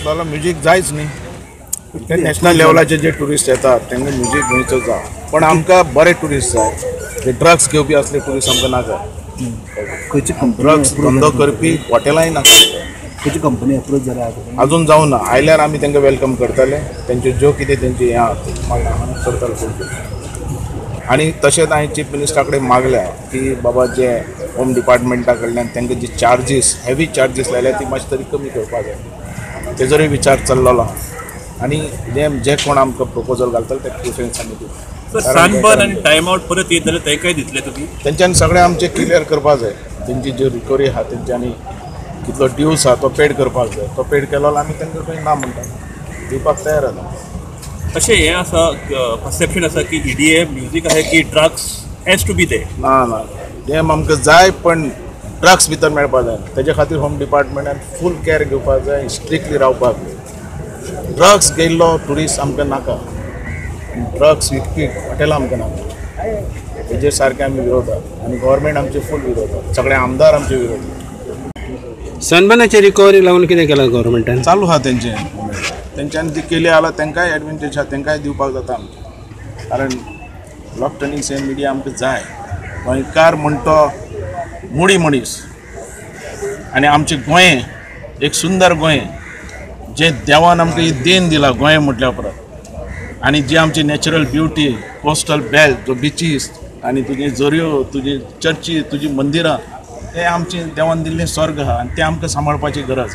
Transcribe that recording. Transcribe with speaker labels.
Speaker 1: जाल्यार म्युजीक जायच न्ही. ते नॅशनल लेवलाचे जे ट्युरिस्ट येतात तांकां म्युजीक गोंयचो जाय, पण आमकां बरे ट्युरिस्ट जाय. जे ड्रग्स घेवपी असले ट्युरिस्ट आमकां नाका. ड्रग्स धंदो करपी हॉटेलांय नाका.
Speaker 2: खंयची कंपनी अप्रोच जाल्या
Speaker 1: अजून जावं ना. आयल्यार आमी तांकां welcome करतले. तेंचे ज्यो कितें तेंचे हें आहा करतले फुलफील. आनी तशेंच हांवें चीफ मिनिस्टरा कडेन मागल्या की बाबा जे होम डिपार्टमेंटा कडल्यान तांकां जे चार्जीस हेवी चार्जीस लायल्या ती मातशी तरी कमी करपाक जाय. तेजोरूय विचार चल्लेलो आहा. आनी जे कोण आमकां प्रपोजल घालतले ते प्रिफरन्स आमी दिवं.
Speaker 3: सनबर्न आनी टायम आवट परत येत जाल्यार तांकांय दितले तुमी?
Speaker 1: तेंच्यांनी सगळें आमचें क्लियर करपाक जाय. तेंची ज्यो रिकवरी आहा तेंच्यांनी कितलो ड्यूस आहा तो पेड करपाक जाय. तो पेड केलो जाल्यार आमी तांकां खंय ना म्हणटा, दिवपाक तयार आसा.
Speaker 3: अशें हें आसा परसेप्शन आसा की EDM music आहे की drugs has to be there.
Speaker 1: ना ना, EDM आमकां जाय पण ड्रग्स भितर मेळपाक जाय. तेजे खातीर होम डिपार्टमेंटान फूल कॅर घेवपाक जाय, स्ट्रिक्टली रावपाक जाय. ड्रग्स घेयल्लो ट्युरिस्ट आमकां नाका, ड्रग्स विकपी हॉटेलां आमकां नाका. तेजेर सारकें आमी विरोध आहा आनी गव्हर्मेंट आमचे फूल विरोध आहा, सगळे आमदार आमचे विरोध.
Speaker 4: सनबर्नाचे रिकवरी लागून कितें केलां गव्हर्मेंटान?
Speaker 1: चालू आहा तेंचें. तेंच्यांनी ती केली जाल्यार तांकांय एडवांटेज आहा, तांकांय दिवपाक जाता आमचें. कारण इलेक्ट्रॉनिक्स हे मिडिया आमकां जाय. गोंयकार म्हण तो मुडी मनीस आनी आमचें गोंय एक सुंदर गोंय जें देवान आमकां एक देन दिला गोंय म्हटल्या उपरांत. आनी जी आमची नॅचरल ब्युटी, कोस्टल बेल्ट, जो बिचीस आनी तुजी झऱ्यो, तुजी चर्ची, तुजी मंदिरां, ते आमचें देवान दिल्लें स्वर्ग आहा आनी तें आमकां सांबाळपाची गरज.